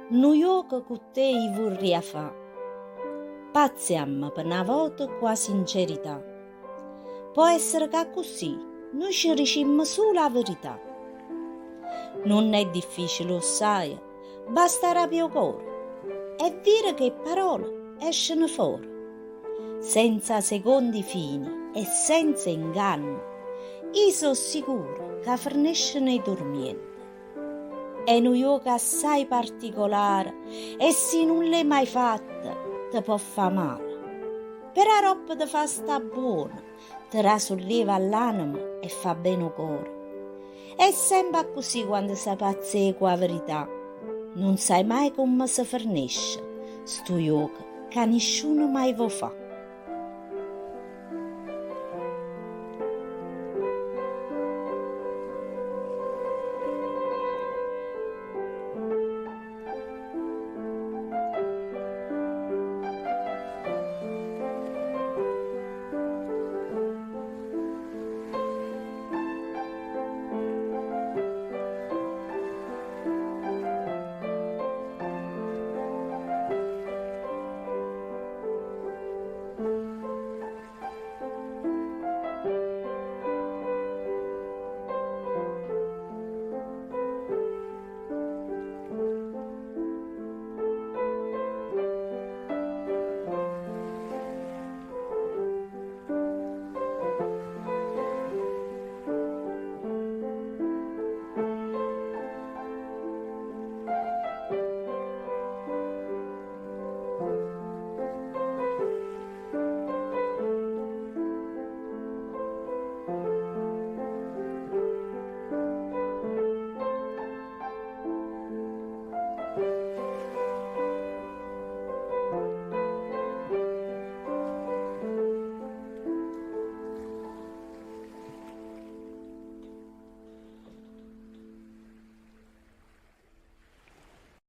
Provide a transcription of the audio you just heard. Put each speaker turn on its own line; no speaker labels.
Nu juoco cu te i' vurria fa. Pazziammo pe na vota cu 'a sincerità. Po' essere ca accussì nuje ce dicimmo sulo 'a verità. Nun è difficile, 'o ssaje, basta arapì 'o core e vire che 'e pparole esceno fore. Senza secondi fini e senza inganno, i' so' sicuro ca fernesceno 'e turmiente. È nu juoco assai particolare e si nun l'hê mai fatto te po' fa male. Però aropp te fa sta buono, te dà sollievo all'anema e fa bene 'o core. È sempe accussì quando se pazzea cu 'a verità, nun sai mai comme se fernesce stu juoco ca nisciuno mai vo' fa.